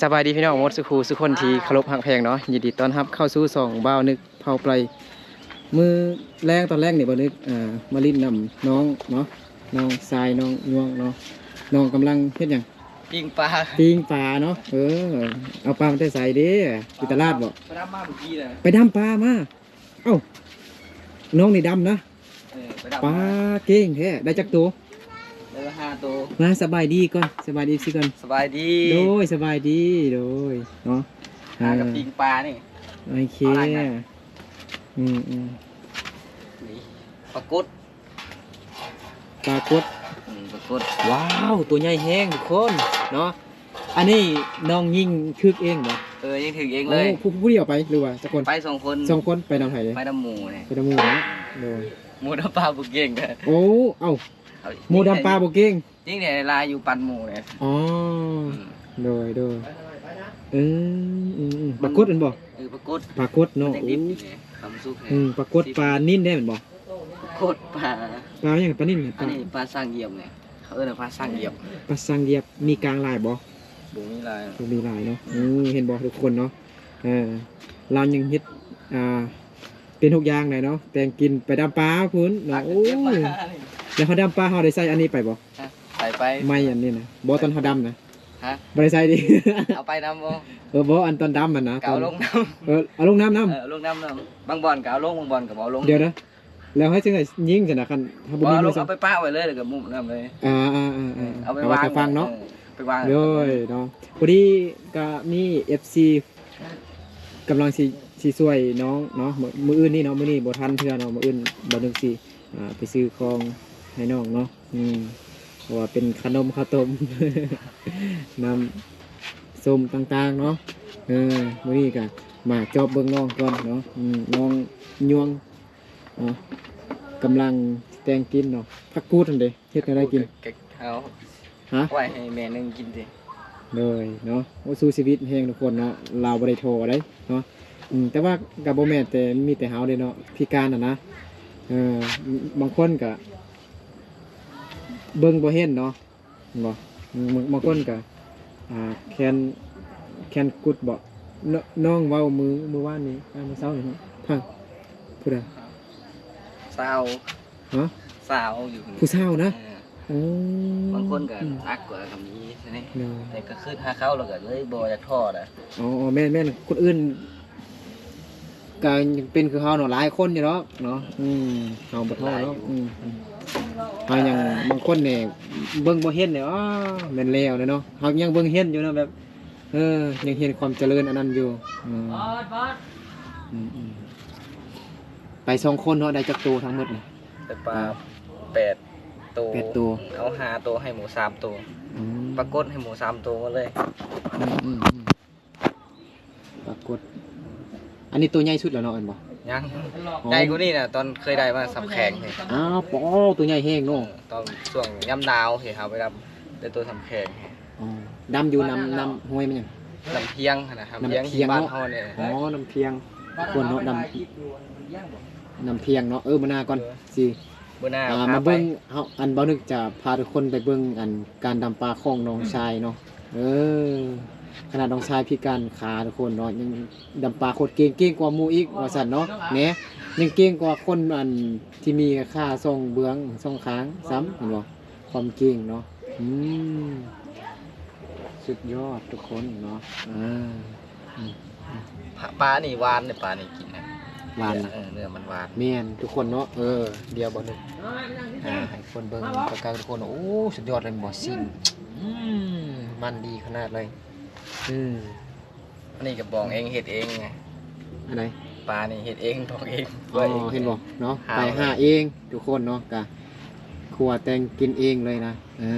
ສະບາຍດີພີ່ນ້ອງໝົດສູ່ຄູ່ສູ່ຄົນທີ່ເຄົາລົບຮັກແພງເນາະ, ຍິນດີຕ້ອນຮັບເຂົ້າສູ່ຊ່ອງບ່າວນຶກເຜົ່າໄປ. ມື້ແລງຕອນແລງນີ້ບ່າວນຶກ ອ່າ ມາຫຼິ້ນນຳນ້ອງເນາະ, ນ້ອງຊາຍ ນ້ອງຍວງເນາະ. ນ້ອງກຳລັງເຮັດຫຍັງ? ປີ້ງປາ. ປີ້ງປາເນາະ. ເອີ ເອົາປາມາແຕ່ໃສເດ້? ຢູ່ຕະຫຼາດບໍ? ໄປດຳມາເມື່ອກີ້ນະ. ໄປດຳປາມາ? ເອົ້າ ນ້ອງນີ້ດຳນະ. ເອີ ໄປດຳ ປາເກັ່ງແທ້. ໄດ້ຈັກໂຕ? ໄດ້ຫ້າໂຕ. ມາສະບາຍດີກ່ອນ, ສະບາຍດີເອັຟຊີກ່ອນ. ສະບາຍດີ. ໂດຍ ສະບາຍດີ. ໂດຍ ເນາະ. ຫາກັບ ອ່າ ປີ້ງປານີ້. ໂອເຄ. ອືມໆ ນີ້ ປາກົດ. ປາກົດ. ອືມ ປາກົດ. ວ້າວ ໂຕໃຫຍ່ແຮງທຸກຄົນເນາະ. ອັນນີ້ນ້ອງຍິງຖືກເອງບໍ່? ເອີ ຍິງຖືກເອງເລີຍ. ໂອ້ ຜູ້ ຜູ້ດຽວໄປ ຫຼືວ່າຈັກຄົນ? ໄປສອງຄົນ. ສອງຄົນ. ໄປນຳໃຜເດ້? ໄປນຳໝູ່ນີ້. ໄປນຳໝູ່ເນາະ. ໂດຍ ໝູ່ດຳປາບໍ່ເກັ່ງເດ້. ໂອ້ ເອົ້າ ໝູ່ດຳປາບໍ່ເກັ່ງ. ຍິງແທ້ຫຼາຍຢູ່ປັນໝູ່ເດ້. ອໍ ອືມ ໂດຍ ໂດຍ. ເອີ ອືມໆ ປາກົດແມ່ນບໍ່? ເອີ ປາກົດ. ປາກົດເນາະ. ໂອ້ ປາກົດ ປານິນໄດ້ແມ່ນບໍ່? ປາກົດ ປາ ປາຫຍັງ? ປານິນ. ອັນນີ້ປາສັງຢຽບນີ້ ເຂົາເອີ້ນວ່າປາສັງຢຽບ. ປາສັງຢຽບ. ມີກາງຫຼາຍບໍ່? ບໍ່ມີຫຼາຍ. ບໍ່ມີຫຼາຍເນາະ. ອືມ ເຫັນບໍ່ທຸກຄົນເນາະ? ເອີ ລາວຍັງເຮັດ ອ່າ ເປັນທຸກຢ່າງໄດ້ເນາະ. ແຕ່ງກິນ ໄປດຳປາພຸ້ນເນາະ. ໂອ້ຍ ແລ້ວເຮົາດຳປາ ເຮົາໄດ້ໃສ່ອັນນີ້ໄປບໍ່? ໃສ່ໄປ. ໄມ້ອັນນີ້ນະ. ບໍ່ ຕອນເຮົາດຳນະ. ຮະ? ບໍ່ໄດ້ໃສ່ຕິ. ເອົາໄປນຳບໍ່? ເອີ ບໍ່ ອັນຕອນດຳຫັ້ນນະ ກໍເອົາລົງນຳ. ເອີ ເອົາລົງນຳນຳ. ເອີ ເອົາລົງນຳນຳ. ບາງບ່ອນກໍເອົາລົງ ບາງບ່ອນກໍບໍ່ເອົາລົງ. ດຽວນະ ແລ້ວເຮົາຈຶ່ງໄດ້ຍິງຊັ້ນນະ ຄັນເຮົາບໍ່ມີມືໃສ່. ເອົາລົງ ເອົາໄປປະໄວ້ເລີຍ ແລ້ວກໍມຸບນຳເລີຍ. ອ່າໆໆ ເອົາໄປວາງ ເອົາໄວ້ຖ້າຟັງເນາະ. ເອີ ໄປວາງ. ໂດຍເນາະ. ພໍດີກໍມີເອັຟຊີກຳລັງຊິ ຊິຊ່ວຍນ້ອງເນາະ. ມື້ ມື້ອື່ນນີ້ເນາະ, ມື້ນີ້ບໍ່ທັນເທື່ອເນາະ. ມື້ອື່ນບ່າວນຶກຊິ ອ່າ ໄປຊື້ຂອງໃຫ້ນ້ອງເນາະ. ອືມ ເພາະວ່າເປັນຂະໜົມ ເຂົ້າຕົ້ມ ນ້ຳສົ້ມຕ່າງໆເນາະ. ເອີ ມື້ນີ້ກະມາຈອບເບິ່ງນ້ອງກ່ອນເນາະ. ອືມ ນ້ອງຍວງເນາະ ກຳລັງແຕ່ງກິນເນາະ. ຜັກກູດຫັ້ນເດ ເຮັດແນວໃດກິນ? ເອົາ ຮະ? ໄວ້ໃຫ້ແມ່ໜຶ່ງກິນຕິ. ໂດຍເນາະ. ໂອ້ ສູ້ຊີວິດແຮງທຸກຄົນເນາະ, ລາວບໍ່ໄດ້ທໍ້ເດ້ເນາະ. ອືມ ແຕ່ວ່າກໍບໍ່ແມ່ນແຕ່ມີແຕ່ເຮົາເດ້ເນາະ ພິການຫັ້ນນະ. ເອີ ບາງຄົນກໍເບິ່ງບໍ່ເຫັນເນາະ ແມ່ນບໍ່? ບາງ ບາງຄົນກໍ ອ່າ ແຂນ ແຂນກຸດບໍ? ນ- ນ້ອງເວົ້າມື້ ມື້ວານນີ້ ອ່າ ມື້ເຊົ້ານີ້ເນາະ. ທາງຜູ້ໃດ? ຊາວ ຮະ? ຊາວຢູ່ ຜູ້ຊາວນະ? ເອີ ໂອ້ ບາງຄົນກໍ ອືມ ໜັກກວ່າກໍມີຊັ້ນນີ້. ໂດຍ ແຕ່ກໍຄືຫາເຂົາແລ້ວກໍເລີຍບໍ່ຢາກທໍ້ນະ. ອໍ ແມ່ນໆ ຄົນອື່ນກໍຍັງເປັນຄືເຮົາເນາະ ຫຼາຍຄົນຢູ່ດອກເນາະ. ອືມ ເຮົາບໍ່ທໍ້ດອກ. ອືມ ເຮົາຍັງ ບາງຄົນນີ້ເບິ່ງບໍ່ເຫັນນີ້ ອໍ ແມ່ນແລ້ວເນາະ. ເຮົາຍັງເບິ່ງເຫັນຢູ່ເນາະ ແບບ ເອີ ຍັງເຫັນຄວາມຈະເລີນອັນນັ້ນຢູ່. ອືມ ອືມໆ ໄປສອງຄົນເນາະ. ໄດ້ຈັກໂຕທັງໝົດນີ້? ໄດ້ປາ ອ່າ ແປດໂຕ. ແປດໂຕ. ເອົາຫ້າໂຕໃຫ້ໝູ່ສາມໂຕ. ອືມ ປາກົດໃຫ້ໝູ່ສາມໂຕໝົດເລີຍ. ອືມໆໆ ປາກົດ. ອັນນີ້ໂຕໃຫຍ່ສຸດແລ້ວເນາະ ແມ່ນບໍ່? ຍັງ ອໍ ໃຫຍ່ກວ່ານີ້ນະ ຕອນເຄີຍໄດ້ມາສຳແຂງເດ. ອ້າວ ໂອ້ ໂຕໃຫຍ່ແຮງເນາະ. ເອີ ຕອນຊ່ວງຍາມໜາວເດ ເຮົາໄປດຳ ໄດ້ໂຕສຳແຂງ. ອໍ ດຳຢູ່ນ້ຳ ນ້ຳຫ້ວຍມັນຫຍັງ? ນ້ຳພຽງຫັ້ນນະ. ນ້ຳພຽງ ນ້ຳພຽງ ທີ່ບ້ານເຮົານີ້. ອໍ ນ້ຳພຽງ ຄົນເນາະ ນ້ຳ ນ້ຳພຽງເນາະ. ເອີ ມື້ໜ້າກ່ອນ ເອີ ຊິ ມື້ໜ້າ ອ່າ ພາ ມາເບິ່ງ ໄປ ເຮົາ ອັນ ບ່າວນຶກຈະພາທຸກຄົນໄປເບິ່ງ ອັນ ການດຳປາຂອງນ້ອງຊາຍເນາະ. ເອີ ຂະໜາດນ້ອງຊາຍພິການຂາທຸກຄົນເນາະ ຍັງດຳປາໂຄດເກັ່ງ ເກັ່ງກວ່າໝູ່ອີກວ່າຊັ້ນເນາະ. ແນ່ ຍັງເກັ່ງກວ່າຄົນ ອັນ ທີ່ມີຂາສອງເບື້ອງສອງຂ້າງຊ້ຳ ເຫັນບໍ່? ຄວາມເກັ່ງເນາະ. ອືມ ສຸດຍອດທຸກຄົນເນາະ. ອ່າ ອືມ ປາ ປານີ້ຫວານເດ້ ປານີ້ກິນນະ ຫວານນະ. ເນື້ອ ເນື້ອມັນຫວານ. ແມ່ນທຸກຄົນເນາະ. ເອີ ດຽວບ່າວນຶກ ອ່າ ໃຫ້ຄົນເບິ່ງໃກ້ໆ ທຸກຄົນ. ໂອ້ ສຸດຍອດເລີຍ ແມ່ນບໍ່? ຊີ້ນ ອືມ ມັນດີຂະໜາດເລີຍ. ອືມ ອັນນີ້ກໍບອງເອງ ເຮັດເອງໄງ. ອັນໃດ? ປານີ້ເຮັດເອງ ບອງເອງ. ອໍ ເຫັນບໍ່ເນາະ? ຫາ ໄປຫາເອງທຸກຄົນເນາະ. ກະຄົວແຕ່ງກິນເອງເລີຍນະ. ເອີ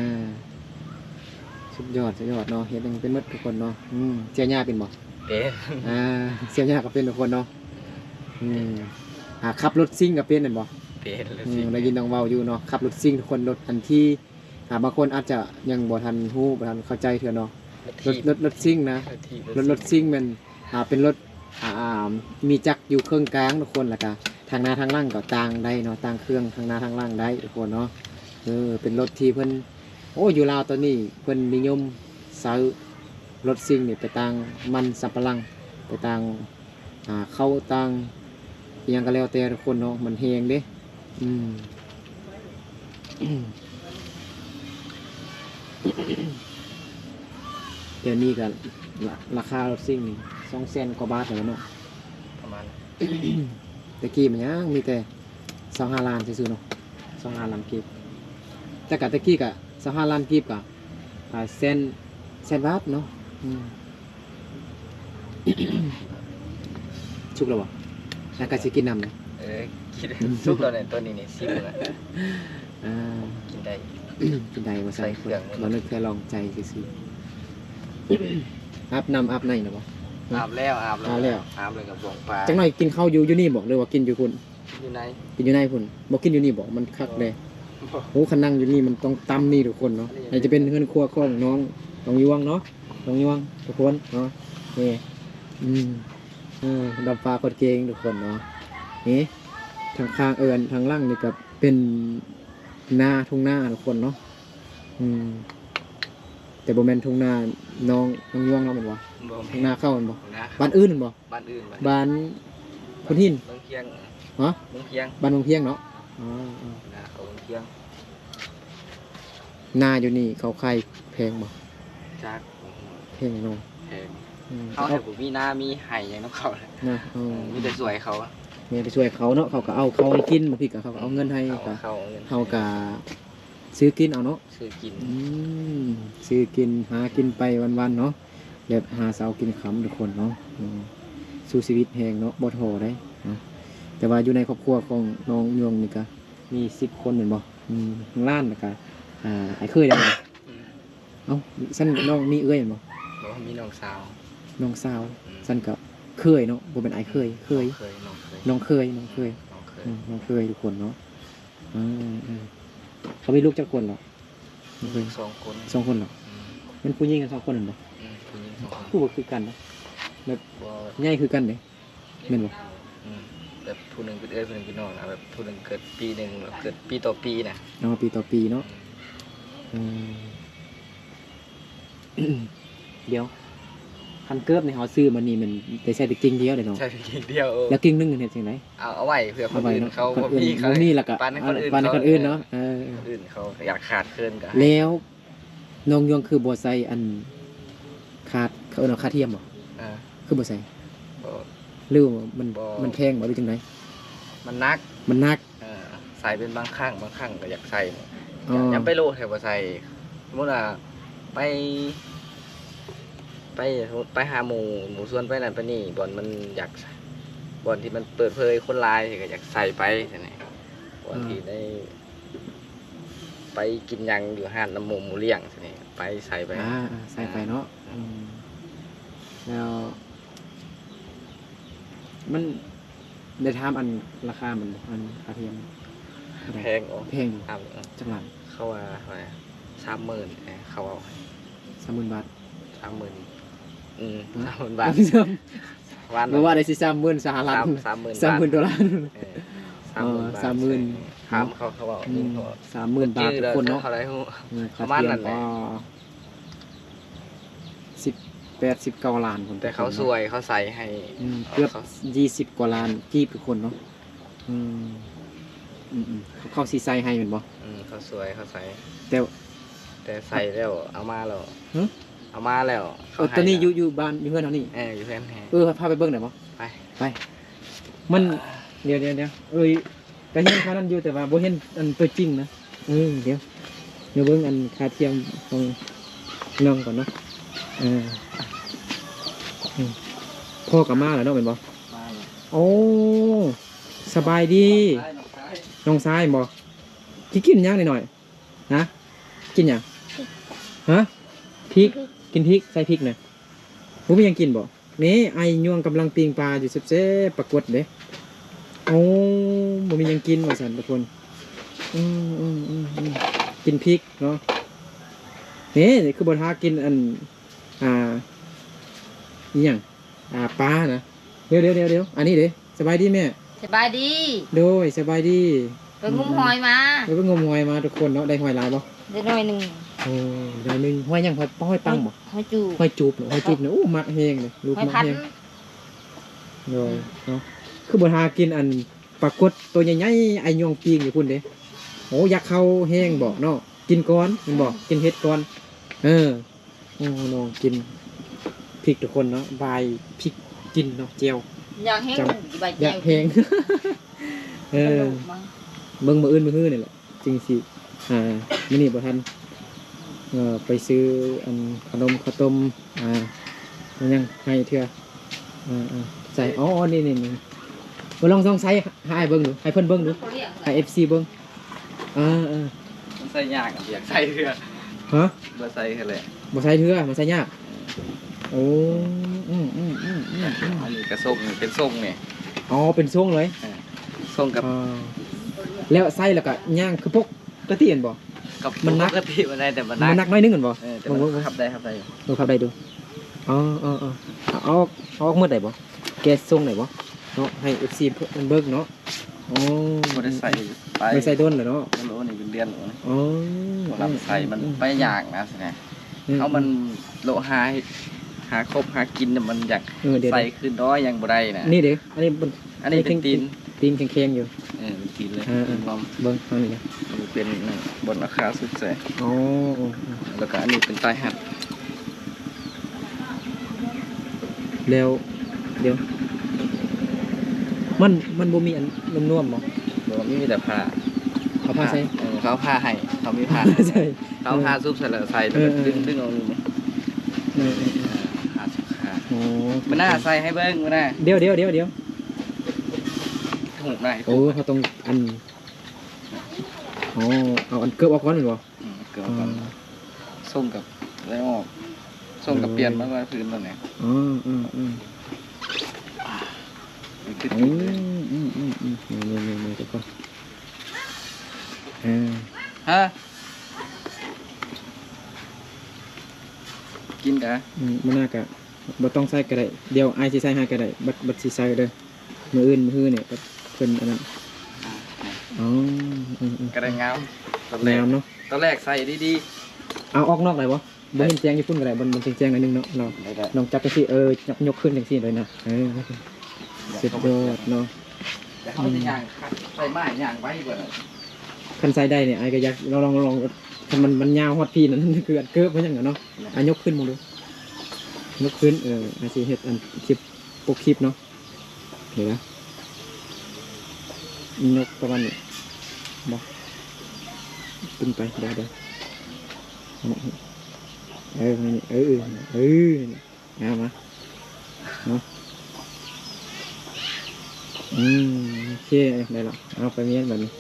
ສຸດຍອດ ສຸດຍອດເນາະ. ເຮັດເອງເປັນໝົດທຸກຄົນເນາະ. ອືມ ເສຍຫຍ້າເປັນບໍ່? ເປັນ. ອ່າ ເສຍຫຍ້າກໍເປັນທຸກຄົນເນາະ. ອືມ ອ່າ ຂັບລົດຊິງກໍເປັນແມ່ນບໍ່? ເປັນ. ອືມ ໄດ້ຍິນນ້ອງເວົ້າຢູ່ເນາະ ຂັບລົດຊິງທຸກຄົນ. ລົດອັນທີ່ ອ່າ ບາງຄົນອາດຈະຍັງບໍ່ທັນຮູ້ ບໍ່ທັນເຂົ້າໃຈເທື່ອເນາະ. ລົດ ລົດ ລົດຊິງນະ. ລົດ ລົດຊິງແມ່ນ ອ່າ ເປັນລົດ ອ່າ ມີຈັກຢູ່ເຄິ່ງກາງທຸກຄົນ. ແລ້ວກະທາງໜ້າທາງຫຼັງກໍຕ່າງໄດ້ເນາະ ຕ່າງເຄື່ອງທາງໜ້າທາງຫຼັງໄດ້ທຸກຄົນເນາະ. ເອີ ເປັນລົດທີ່ເພິ່ນ ໂອ້ ຢູ່ລາວຕອນນີ້ເພິ່ນນິຍົມໃຊ້ ລົດຊິງນີ້ໄປຕ່າງມັນສຳປະຫຼັງ ໄປຕ່າງ ອ່າ ເຂົ້າຕ່າງອີ່ຫຍັງກໍແລ້ວແຕ່ທຸກຄົນເນາະ ມັນແຮງເດ້. ອືມ ດຽວນີ້ກໍລາ ລາຄາລົດຊິງນີ້ສອງແສນກວ່າບາດແລ້ວເນາະ ປະມານ ແຕ່ກີ້ມັນຍັງມີແຕ່ຊາວຫ້າລ້ານຊື່ໆເນາະ ຊາວຫ້າລ້ານກີບ ແຕ່ກະແຕ່ກີ້ກະຊາວຫ້າລ້ານກີບກະ ອ່າ ແສນ ແສນບາດເນາະ. ອືມ ສຸກແລ້ວບໍ່? ແລ້ວກໍຊິກິນນຳເດ້. ເອີ ກິນ ສຸກແລ້ວນີ້ ຕົວນີ້ນີ້ ຊິມແລ້ວ ອ່າ ກິນໄດ້ ກິນໄດ້ວ່າຊັ້ນ ໃສ່ເຄື່ອງ ບໍ່ນຶກແຄ່ລອງໃຈຊື່ໆ. ອາບນ້ຳອາບໃນແລ້ວບໍ່? ອາບແລ້ວ ອາບແລ້ວ ອາບແລ້ວ ອາບແລ້ວກໍບວງປາ ຈັກໜ້ອຍກິນເຂົ້າຢູ່ ຢູ່ນີ້ບໍ່ ຫຼືວ່າກິນຢູ່ພຸ້ນ? ຢູ່ໃນ ກິນຢູ່ໃນພຸ້ນ ບໍ່ກິນຢູ່ນີ້ບໍ່? ມັນຄັກເດ້. ບໍ່ ໂອ້ ຄັນນັ່ງຢູ່ນີ້ມັນຕ້ອງຕຳນີ້ທຸກຄົນເນາະ. ອັນນີ້ ອັນນີ້ຈະເປັນເຮືອນຄົວຂອງນ້ອງ ນ້ອງຍວງເນາະ ນ້ອງຍວງທຸກຄົນເນາະ. ນີ້ ອືມ ເອີ ດຳຟ້າໂຄດເກັ່ງທຸກຄົນເນາະ. ນີ້ ທາງຂ້າງ ເອີ ທາງຫຼັງນີ້ກໍເປັນນາ ທົ່ງນາທຸກຄົນເນາະ. ອືມ ແຕ່ບໍ່ແມ່ນທົ່ງນານ້ອງ ນ້ອງຍວງເນາະ ແມ່ນບໍ່? ບໍ່ແມ່ນ ທົ່ງນາເຂົາແມ່ນບໍ່? ທົ່ງນາເຂົາ ບ້ານອື່ນແມ່ນບໍ່? ບ້ານອື່ນ ບ້ານ ບ້ານໂພນຫີນ ເມືອງພຽງ ຮະ? ເມືອງພຽງ ບ້ານເມືອງພຽງເນາະ. ອໍ ອໍ ນາເຂົາເມືອງພຽງ. ນາຢູ່ນີ້ເຂົາຂາຍແພງບໍ່? ຈັກ ແພງເນາະ ແພງ. ອືມ ເຮົາ ເຮົາ ແຕ່ບໍ່ມີນາມີໄຮ່ຫຍັງນຳເຂົານະ ເອີ ມີແຕ່ຊ່ວຍເຂົາ ມີແຕ່ຊ່ວຍເຂົາເນາະ. ເຂົາກໍເອົາເຂົ້າໃຫ້ກິນ ບາງທີກໍເຂົາກໍເອົາເງິນໃຫ້ ເຂົາກໍ ເອົາເງິນໃຫ້ ເຮົາກໍຊື້ກິນເອົາເນາະ ຊື້ກິນ. ອືມ ຊື້ກິນ ຫາກິນໄປວັນໆເນາະ ແບບຫາເຊົ້າກິນຄ່ຳທຸກຄົນເນາະ. ອືມ ສູ້ຊີວິດແຮງເນາະ ບໍ່ທໍ້ໃດເນາະ. ແຕ່ວ່າຢູ່ໃນຄອບຄົວຂອງນ້ອງຍວງນີ້ກະມີສິບຄົນແມ່ນບໍ່? ອືມ ຫຼານ ແລ້ວກະ ອ່າ ອ້າຍເຂີຍແລ້ວບໍ່? ອືມ ເອົ້າ ຊັ້ນນ້ອງມີເອື້ອຍແມ່ນບໍ່? ບໍ່ ມີນ້ອງສາວ ນ້ອງສາວ. ອືມ ຊັ້ນກະເຂີຍເນາະ ບໍ່ແມ່ນອ້າຍເຂີຍ ເຂີຍ ນ້ອງເຂີຍ ນ້ອງເຂີຍ ນ້ອງເຂີຍ ອືມ ນ້ອງເຂີຍທຸກຄົນເນາະ. ເອີ ເອີ ເຂົາມີລູກຈັກຄົນເນາະ? ອືມ ເອີ ເອີ ເຂົາມີລູກຈັກຄົນເນາະ? ສອງຄົນ ສອງຄົນເນາະ. ອືມ ແມ່ນຜູ້ຍິງກັນສອງຄົນແມ່ນບໍ່? ອືມ ຜູ້ຍິງສອງຄົນ. ຄືບໍ່ຄືກັນນະ ແບບ ບໍ່ ໃຫຍ່ຄືກັນເດ້ ແມ່ນບໍ່? ອືມ ແບບຜູ້ໜຶ່ງເປັນເອື້ອຍ ຜູ້ໜຶ່ງເປັນນ້ອງນະ ແບບຜູ້ໜຶ່ງເກີດປີໜຶ່ງ ແລ້ວເກີດປີຕໍ່ປີນະ. ອໍ ປີຕໍ່ປີເນາະ. ອືມ ເອີ ດຽວ ຄັນເກີບນີ້ເຮົາຊື້ມານີ້ແມ່ນໄດ້ໃຊ້ແຕ່ກິ່ງດຽວເດ້ເນາະ? ໃຊ້ແຕ່ກິ່ງດຽວ. ເອີ ແລ້ວກິ່ງໜຶ່ງເຮັດຈັ່ງໃດ? ເອົາ ເອົາໄວ້ເພື່ອຄົນອື່ນເຂົາບໍ່ມີ ເຂົາເອີ້ນ ເຂົາເອົາໄວ້ໃນຄົນອື່ນ ເຂົາເອີ້ນ ເຂົາເອີ້ນເນາະ. ເອີ ຄົນອື່ນເຂົາຢາກຂາດເຂີນກໍໃຫ້. ແລ້ວນ້ອງຍວງຄືບໍ່ໃສ່ອັນ ຄາ ເຂົາເອີ້ນວ່າຄາທຽມບໍ່? ເອີ ຄືບໍ່ໃສ່? ບໍ່ ຫຼືວ່າມັນ ບໍ່ ມັນແພງບໍ່ ຫຼືຈັ່ງໃດ? ມັນໜັກ ມັນໜັກ. ເອີ ໃສ່ເປັນບາງຄັ້ງ ບາງຄັ້ງກໍຢາກໃສ່. ອໍ ຍາມໄປໂລດແທ້ບໍ່ໃສ່. ສົມມຸດວ່າໄປ ໄປ ສົມມຸດໄປຫາໝູ່ ໝູ່ຊວນໄປນັ້ນໄປນີ້ ບ່ອນມັນຢາກ ບ່ອນທີ່ມັນເປີດເຜີຍຄົນຫຼາຍ ກໍຢາກໃສ່ໄປຊັ້ນນະ. ບ່ອນທີ່ ອືມ ໄດ້ໄປກິນຫຍັງຢູ່ຮ້ານນຳໝູ່ ໝູ່ລ້ຽງຊັ້ນນີ້ ໄປໃສ່ໄປ. ອ່າ ອ່າ ໃສ່ໄປເນາະ. ອ່າ ອືມ ແລ້ວ ມັນໄດ້ຖາມອັນລາຄາມັນບໍ່? ອັນຄາທຽມ ແພງບໍ່? ແພງຢູ່. ຖາມ ເອີ ຈັກລ້ານ? ເຂົາວ່າເທົ່າໃດ? ສາມໝື່ນ ເອີ ເຂົາເວົ້າໃຫ້. ສາມໝື່ນບາດ? ສາມໝື່ນ ອືມ ຮະ? ສາມໝື່ນບາດ. ວ່າ ບໍ່ວ່າໄດ້ຊິສາມໝື່ນສະຫະລັດ ສາມ ສາມໝື່ນ ສາມໝື່ນໂດລາ. ເອີ ສາມໝື່ນບາດ ສາມໝື່ນ. ຖາມເຂົາ ເຂົາເວົ້າ ອືມ ເຂົາ ສາມໝື່ນບາດທຸກຄົນເນາະ. ເຂົາໄດ້ຮູ້ ອືມ ປະມານນັ້ນແຫຼະ. ສິບແປດ ສິບເກົ້າລ້ານພຸ້ນ ແຕ່ເຂົາຊ່ວຍ ເຂົາໃສ່ໃຫ້ ອືມ ເກືອບ ເຂົາ ຊາວສີ່ ສິບກວ່າລ້ານກີບທຸກຄົນເນາະ. ອືມ ອືມໆ ເຂົາຊິໃສ່ໃຫ້ແມ່ນບໍ່? ອືມ ເຂົາຊ່ວຍ ເຂົາໃສ່ ແຕ່ ແຕ່ໃສ່ແລ້ວ ເອົາມາແລ້ວ ຫຶ? ເອົາມາແລ້ວ ເອີ ເຂົາໃຫ້ ຕອນນີ້ ແລ້ວ ຢູ່ ຢູ່ບ້ານ ຢູ່ເຮືອນເຮົານີ້. ເອີ ຢູ່ເຮືອນແທ້. ເອີ ພາໄປເບິ່ງໄດ້ບໍ່? ໄປ ໄປ ມັນ ດຽວໆໆ ເອີຍ ກໍເຫັນຂະໜາດນັ້ນຢູ່ ແຕ່ວ່າບໍ່ເຫັນອັນຕົວຈິງນະ. ເອີ ດຽວ ດຽວເບິ່ງອັນຄາທຽມຂອງນ້ອງກ່ອນເນາະ. ເອີ ອືມ ພໍ່ກໍມາແລ້ວເນາະ ແມ່ນບໍ່? ມາແລ້ວ. ໂອ້ ສະບາຍດີ ນ້ອງຊາຍ ນ້ອງຊາຍ ນ້ອງຊາຍບໍ່? ຊິກິນຫຍັງນ້ອຍໆ? ຮະ? ກິນຫຍັງ? ຮະ? ພິກ ກິນພິກ ໃສ່ພິກນະ. ບໍ່ມີຫຍັງກິນບໍ່? ນີ້ ອ້າຍຍວງກຳລັງປີ້ງປາຢູ່ແຊບໆ ປາກົດເດ້. ໂອ້ ບໍ່ມີຫຍັງກິນວ່າຊັ້ນທຸກຄົນ. ອືມໆໆໆ ກິນພິກເນາະ. ນີ້ ຄືບໍ່ທາກິນອັນ ອ່າ ອີຫຍັງ ອ່າ ປານະ. ດຽວໆໆ ອັນນີ້ເດ້. ສະບາຍດີແມ່. ສະບາຍດີ. ໂດຍ ສະບາຍດີ. ໄປງົມຫອຍມາ. ເອີ ໄປງົມຫອຍມາທຸກຄົນເນາະ. ໄດ້ຫອຍຫຼາຍບໍ່? ໄດ້ໜ້ອຍໜຶ່ງ. ໂອ້ ໜ້ອຍໜຶ່ງ. ຫອຍຫຍັງ? ຫອຍ ຫອຍປັງບໍ່? ຫອຍ ຫອຍຈູບ ຫອຍຈູບເນາະ. ໂອ້ ມັກແຮງເລີຍ ລູກມັກແຮງ. ໂດຍ ເນາະ. ຄືບໍ່ຫາກິນອັນປາກົດໂຕໃຫຍ່ໆ ໄອ້ຍ່ອງປີ້ງຢູ່ພຸ້ນເດ້. ໂອ້ ຢາກເຂົ້າແຮງບໍ່ເນາະ. ກິນກ່ອນແມ່ນບໍ່? ກິນເຫັດກ່ອນ. ເອີ ໂອ້ ນ້ອງກິນພິກທຸກຄົນເນາະ. ບາຍພິກກິນເນາະ ແຈ່ວ. ຢາກແຮງ ຈຳ ຢາກແຮງ. ເອີ ເບິ່ງມື້ອື່ນມື້ຮືນີ້ແຫຼະ ຈຶ່ງຊິ ອ່າ ມື້ນີ້ບໍ່ທັນ ເອີ ໄປຊື້ອັນຂະໜົມເຂົ້າຕົ້ມ ອ່າ ຫຍັງໃຫ້ເທື່ອ. ເອີ ເອີ ໃສ່ ອໍ ນີ້ໆ ເອີ ລອງ ລອງໃສ່ໃຫ້ອ້າຍເບິ່ງດູ ໃຫ້ເພິ່ນເບິ່ງດູ ໃຫ້ເອັຟຊີເບິ່ງ. ເອີ ເອີ ມັນໃສ່ຍາກ ຢາກໃສ່ເທື່ອ. ຮະ? ບໍ່ໃສ່ເທື່ອແຫຼະ ບໍ່ໃສ່ເທື່ອ ມັນໃສ່ຍາກ. ໂອ້ ອືມໆໆໆໆ ອັນນີ້ກະຊົງ ເປັນຊົງນີ້. ອໍ ເປັນຊົງເລີຍ. ເອີ ຊົງກັບ ແລ້ວໃສ່ແລ້ວກະຍ່າງຄືປົກກະຕິແມ່ນບໍ່? ກັບ ມັນໜັກ ປົກກະຕິບໍ່ໄດ້ ແຕ່ມັນໜັກ ມັນໜັກໜ້ອຍໜຶ່ງແມ່ນບໍ່? ເອີ ແຕ່ມັນ ເບິ່ງໆໆ ຂັບໄດ້ ຂັບໄດ້ຢູ່. ເອີ ຂັບໄດ້ຢູ່. ເອົາ ເອົາ ເອົາ ເອົາອອກໝົດໄດ້ບໍ່? ແກະຊົງໄດ້ບໍ່? ເນາະ ໃຫ້ເອັຟຊີເບິ່ງເນາະ. ໂອ້ ບໍ່ໄດ້ໃສ່ໄປ ບໍ່ໄດ້ໃສ່ດົນແລ້ວເນາະ. ໂອ້ ນີ້ເປັນເດືອນແລ້ວ. ອໍ ເວລາໃສ່ມັນ ອືມ ໄປຍາກນະ ຊິນະ. ອືມ ເຮົາມັນ ອືມ ໂລະຫາ ຫາຄົບຫາກິນນະ ມັນຢາກ ເອີ ດຽວ ໃສ່ຄືນດອຍຍັງບໍ່ໄດ້ນະ. ນີ້ເດ້ ອັນນີ້ມັນ ອັນນີ້ເປັນຕີນ ຕີນແຂງໆຢູ່. ເອີ ເປັນຕີນເລີຍ. ເອີ ເອີ ເບິ່ງທາງນີ້ນະ ເປັນບ່ອນເອົາຂາຊຸກໃສ່. ອໍ ແລ້ວກະອັນນີ້ເປັນຕາຍຮັດ. ແລ້ວ ດຽວ ມັນ ມັນບໍ່ມີອັນນວມໆບໍ່? ບໍ່ ມີແຕ່ຜ້າ. ເອົາຜ້າໃສ່? ເອີ ເຂົາເອົາຜ້າໃຫ້ ເຂົາມີຜ້າໃສ່. ເຂົາເອົາຜ້າຊຸບໃສ່ແລ້ວໃສ່ ແລ້ວກະ ເອີ ດຶງ ດຶງອອກນີ້. ເອີ ເອີ ເອີ ຜ້າຊຸບຂາ. ໂອ້ ມື້ໜ້າໃສ່ໃຫ້ເບິ່ງມື້ໜ້າ. ດຽວ ດຽວ ດຽວ ດຽວ ຫູບໜ້າ. ໂອ້ ເຮົາຕ້ອງອັນ ອໍ ເອົາອັນເກີບອອກກ່ອນແມ່ນບໍ່? ອືມ ເກີບກັນ. ເອີ ສົ່ງກັບໄດ້ອອກ ສົ່ງກັບ ເອີ ປ່ຽນມາໄວ້ພື້ນຕົວນີ້. ເອີ ເອີ ເອີ ອືມ ອືມ ອືມ ອືມ ນີ້ ນີ້ ນີ້ ທຸກຄົນ. ເອີ ຮະ ກິນກະ ອືມ ມື້ໜ້າກະບໍ່ຕ້ອງໃສ່ກະໄດ້ ດຽວອ້າຍຊິໃສ່ໃຫ້ກະໄດ້ ບັດ ບັດຊິໃສ່ເດີ. ມື້ອື່ນ ມື້ຮືນີ້ ເພິ່ນອັນນັ້ນ. ອໍ ເອີ ເອີ ກະໄດ້ງາມ ຕອນແລກ ງາມເນາະ. ຕອນແລກໃສ່ດີໆ. ເອົາອອກນອກໄດ້ບໍ່? ບໍ່ເຫັນແຈ້ງຢູ່ພຸ້ນກະໄດ້ ມັນ ມັນແຈ້ງໆໜ້ອຍໜຶ່ງເນາະ. ລອງ ລອງຈັບຈັ່ງຊີ້ ເອີ ຍົກ ຍົກຂຶ້ນຈັ່ງຊີ້ເລີຍນະ. ເອີ ສຸດຍອດເນາະ. ແຕ່ເຮົາຊິຍ່າງໃສ່ໄມ້ຍ່າງໄວກວ່ານັ້ນ. ຄັນໃສ່ໄດ້ນີ້ ອ້າຍກະຢາກລອງ ລອງ ລອງ ຄັນມັນ ມັນຍາວຮອດພີ້ນັ້ນ ຄືອັນເກີບມັນຫຍັງນະເນາະ. ອ່ະ ຍົກຂຶ້ນເບິ່ງດູ ຍົກຂຶ້ນ. ເອີ ອ້າຍຊິເຮັດອັນຄລິບ ປົກຄລິບເນາະ. ເດີນະ ຍົກປະມານນີ້ບໍ່? ຂຶ້ນໄປ ດຽວ ດຽວ ເອີ ນີ້ ເອີ ເອີ ເອີ ເອົາມາເນາະ. ອືມ ໂອເຄ ໄດ້ລະ. ເອົາໄປມ້ຽນບາດນີ້.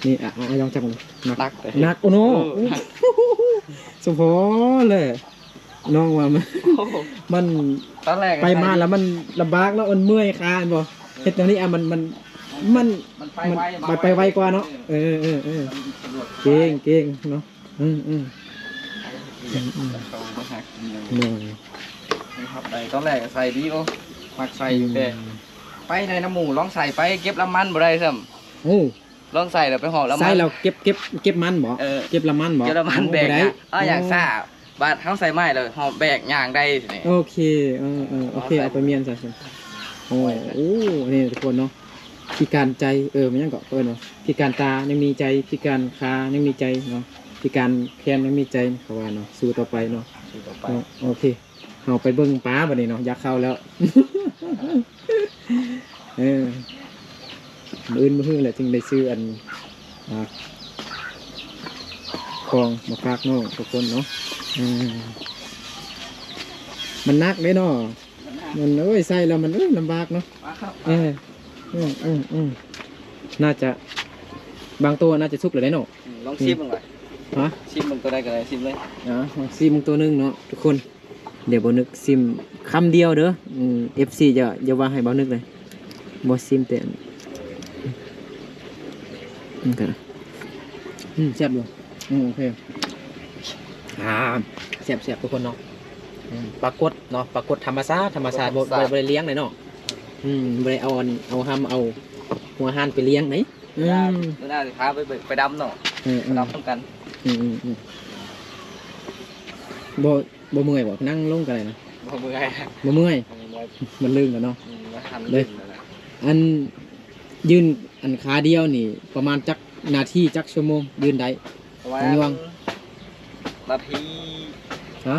ນີ້ ອາ ອາ ອາ ລອງຈັບເບິ່ງ. ໜັກ ໜັກ ໜັກ ໂອ້ໂນ ເອີ ໂອ້ ສະເພາະເລີຍ. ນ້ອງວ່າມັນ ໂອ້ ມັນ ຕອນແລກໄປມາແລ້ວມັນລຳບາກເນາະ ມັນເມື່ອຍຂາແມ່ນບໍ່? ເອີ ເຮັດແນວນີ້ ອ່ະ ມັນ ມັນ ມັນ ມັນໄປໄວ ໄປ ໄປໄວກວ່າເນາະ. ເອີ ເອີ ເອີ ມັນສະດວກ ເກັ່ງ ເກັ່ງເນາະ. ອືມ ອືມ ອືມ ອືມ ເຂົາບໍ່ຮັກອີ່ຫຍັງ ແມ່ນ ມັນຮັບໄດ້. ຕອນແລກໃສ່ດີ ໂອ້ ມັກໃສ່ຢູ່ ອືມ ແຕ່ໄປໄດ້ນຳໝູ່ ລອງໃສ່ໄປ ເກັບລຳມັນບໍ່ໄດ້ຊ້ຳ. ໂອ້ ລອງໃສ່ແລ້ວໄປຫອບລຳມັນ ໃສ່ແລ້ວເກັບ ເກັບ ເກັບມັນບໍ່? ເອີ ເກັບລຳມັນບໍ່? ເກັບລຳມັນ ໂອ້ ແບກ ບໍ່ໄດ້ ເອົາ ໂອ້ ຢ່າງຊ້າ ບາດເຮົາໃສ່ໄມ້ແລ້ວຫອບແບກຍ່າງໄດ້ນີ້. ໂອເຄ ເອີ ເອີ ໂອເຄ ເອົາໄປມ້ຽນຊະ. ໂອ້ ໂອ້ ນີ້ທຸກຄົນເນາະ ພິການໃຈ ເອີ ແມ່ນຫຍັງເກາະ ເອີ້ນວ່າພິການຕາຍັງມີໃຈ ພິການຂາຍັງມີໃຈເນາະ ພິການແຂນຍັງມີໃຈ ເຂົາວ່າເນາະ. ສູ້ຕໍ່ໄປເນາະ ສູ້ຕໍ່ໄປເນາະ. ໂອເຄ ເຮົາໄປເບິ່ງປາບາດນີ້ເນາະ ຢາກເຂົ້າແລ້ວ. ເອີ ມື້ອື່ນມື້ຮືແຫຼະຈຶ່ງໄດ້ຊື້ອັນ ອ່າ ຂອງມາຝາກນ້ອງທຸກຄົນເນາະ. ເອີ ມັນໜັກເດ້ເນາະ ມັນໜັກ ມັນ ໂອ້ຍ ໃສ່ແລ້ວມັນ ເອີ ລຳບາກເນາະ. ເອີ ອືມ ອືມ ອືມ ໜ້າຈະ ບາງໂຕໜ້າຈະສຸກແລ້ວເດ້ເນາະ. ອືມ ລອງຊີມເບິ່ງວ່າ ຮະ ຊີມເບິ່ງໂຕໃດກະໄດ້ ຊີມເລີຍ. ອ່າ ລອງຊີມເບິ່ງໂຕໜຶ່ງເນາະທຸກຄົນ. ດຽວບ່າວນຶກຊີມຄຳດຽວເດີ. ອືມ ເອັຟຊີ ຢ່າ ຢ່າວ່າໃຫ້ບ່າວນຶກເລີຍ ບໍ່ຊີມແຕ່ ອືມ ອືມ ແຊບຢູ່. ອືມ ໂອເຄ ອ່າ ແຊບໆ ທຸກຄົນເນາະ. ອືມ ປາກົດເນາະ ປາກົດທຳມະຊາດ ທຳມະຊາດ ບໍ່ ບໍ່ ບໍ່ໄດ້ລ້ຽງເລີຍເນາະ. ອືມ ບໍ່ໄດ້ເອົາອັນ ເອົາຮຳ ເອົາຫົວຮ້ານໄປລ້ຽງເດ້. ອືມ ມື້ໜ້າ ມື້ໜ້າຊິພາໄປເບິ່ງ ໄປດຳເນາະ. ເອີ ເອີ ໄປດຳນຳກັນ. ອືມ ອືມ ອືມ ບໍ່ ບໍ່ເມື່ອຍບໍ່? ນັ່ງລົງກໍໄດ້ນະ. ບໍ່ເມື່ອຍ ບໍ່ເມື່ອຍ. ອືມ ມັນລື່ນແລ້ວເນາະ. ອືມ ມັນທຳ ເດ້ ລື່ນແລ້ວນະ. ອັນ ຢືນອັນຂາດຽວນີ້ປະມານຈັກນາທີ ຈັກຊົ່ວໂມງຢືນໄດ້? ປະມານ ນ້ອງຍວງ ນາທີ ຮະ?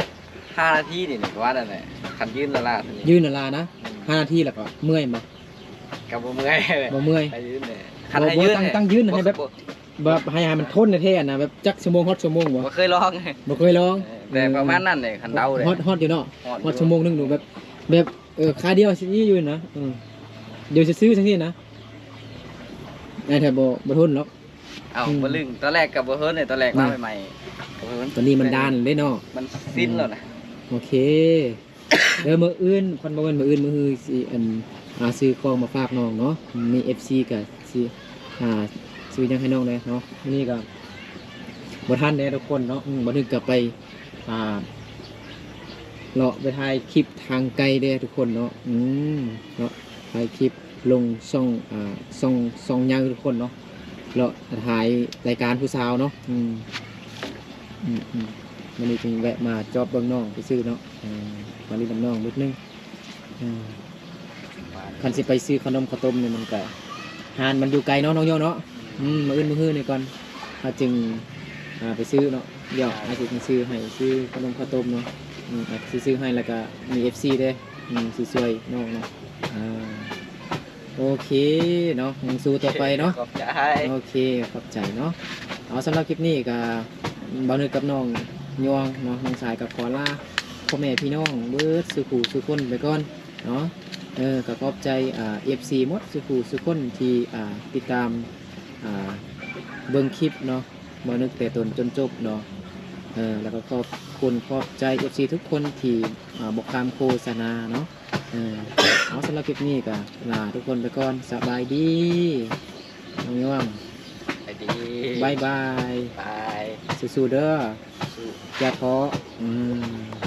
ຫ້ານາທີນີ້ ນີ້ປະມານນັ້ນແຫຼະ ຄັນຢືນລ້າໆ ນີ້ ຢືນລ້າໆນະ. ອືມ ຫ້ານາທີແລ້ວກໍເມື່ອຍບໍ່? ກໍບໍ່ເມື່ອຍ ບໍ່ເມື່ອຍ ໃຫ້ຢືນແຫຼະ. ຄັນໃຫ້ຢືນ ຕັ້ງ ຕັ້ງຢືນໃຫ້ແບບ ບໍ່ ແບບໃຫ້ ໃຫ້ມັນທົນແທ້ໆນະ ແບບຈັກຊົ່ວໂມງຮອດຊົ່ວໂມງບໍ່? ບໍ່ເຄີຍລອງ ບໍ່ເຄີຍລອງ. ເອີ ແຕ່ປະມານນັ້ນແຫຼະ ຄັນເດົາເດ້. ຮອດ ຮອດຢູ່ເນາະ. ຮອດຢູ່ ຮອດຊົ່ວໂມງໜຶ່ງ ແບບ ແບບ ເອີ ຂາດຽວຊິຢູ່ນະ. ເອີ ດຽວຊື່ໆຈັ່ງຊີ້ນະ ໄອ້ແທ້ບໍ່ ບໍ່ທົນດອກ. ເອົ້າ ອືມ ບໍ່ລຶ້ງ ຕອນແລກກໍບໍ່ທົນເດ້ ຕອນແລກມາໃໝ່ໆ ບໍ່ທົນ. ຕອນນີ້ມັນດ້ານເດ້ເນາະ ມັນຊິນແລ້ວນະ. ໂອເຄ ເອີ ມື້ອື່ນ ຄັນບໍ່ແມ່ນມື້ອື່ນ ມື້ຮືຊິ ອັນ ອ່າ ຊື້ຂອງມາຝາກນ້ອງເນາະ. ມີເອັຟຊີກໍຊິ ອ່າ ຊື້ຫຍັງໃຫ້ນ້ອງແດ່ເນາະ. ມື້ນີ້ກໍບໍ່ທັນແດ່ທຸກຄົນເນາະ. ອືມ ບໍ່ນຶກກໍໄປ ອ່າ ເລາະໄປຖ່າຍຄລິບທາງໄກເດ້ທຸກຄົນເນາະ. ອືມ ເນາະ ຖ່າຍຄລິບລົງຊ່ອງ ອ່າ ຊ່ອງ ຊ່ອງໃຫຍ່ທຸກຄົນເນາະ. ເລາະຖ່າຍລາຍການຜູ້ສາວເນາະ. ອືມ ອືມໆ ມື້ນີ້ຈຶ່ງແວະມາຈອບເບິ່ງນ້ອງຊື່ໆເນາະ. ເອີ ມາຫຼິ້ນນຳນ້ອງນິດໜຶ່ງ. ເອີ ຄັນຊິໄປຊື້ຂະໜົມເຂົ້າຕົ້ມນີ້ ມັນກະ ຮ້ານມັນຢູ່ໄກເນາະ ນ້ອງໂຍເນາະ. ອືມ ມື້ອື່ນມື້ຮືນີ້ກ່ອນ ເຮົາຈຶ່ງ ອ່າ ໄປຊື້ເນາະ. ດຽວອ້າຍຊິຊື້ໃຫ້ ຊື້ຂະໜົມເຂົ້າຕົ້ມເນາະ. ອືມ ອ້າຍຊິຊື້ໃຫ້ ແລ້ວກະມີເອັຟຊີເດ້ ອືມ ຊິຊ່ວຍນ້ອງເນາະ. ອ່າ ໂອເຄເນາະ ຍັງສູ້ຕໍ່ໄປເນາະ. ຂອບໃຈ ໂອເຄ ຂອບໃຈເນາະ. ເອົາ ສຳລັບຄລິບນີ້ກະ ບ່າວນຶກກັບນ້ອງຍວງເນາະ ນ້ອງຊາຍກໍຂໍລາພໍ່ແມ່ພີ່ນ້ອງເບິດສູ່ຜູ້ສູ່ຄົນໄປກ່ອນເນາະ. ເອີ ກໍຂອບໃຈ ອ່າ ເອັຟຊີໝົດສູ່ຜູ້ສູ່ຄົນທີ່ ອ່າ ຕິດຕາມ ອ່າ ເບິ່ງຄລິບເນາະ ບ່າວນຶກແຕ່ຕົ້ນຈົນຈົບເນາະ. ເອີ ແລ້ວກໍຂອບຄຸນຂອບໃຈເອັຟຊີທຸກຄົນທີ່ ອ່າ ບໍ່ຂ້າມໂຄສະນາເນາະ. ເອີ ເອົາ ສຳລັບຄລິບນີ້ກໍລາທຸກຄົນໄປກ່ອນ. ສະບາຍດີ ນ້ອງຍວງ ສະບາຍດີ ບາຍບາຍ ບາຍ ສູ້ໆເດີ ສູ້ໆ ຢ່າທໍ້. ອືມ.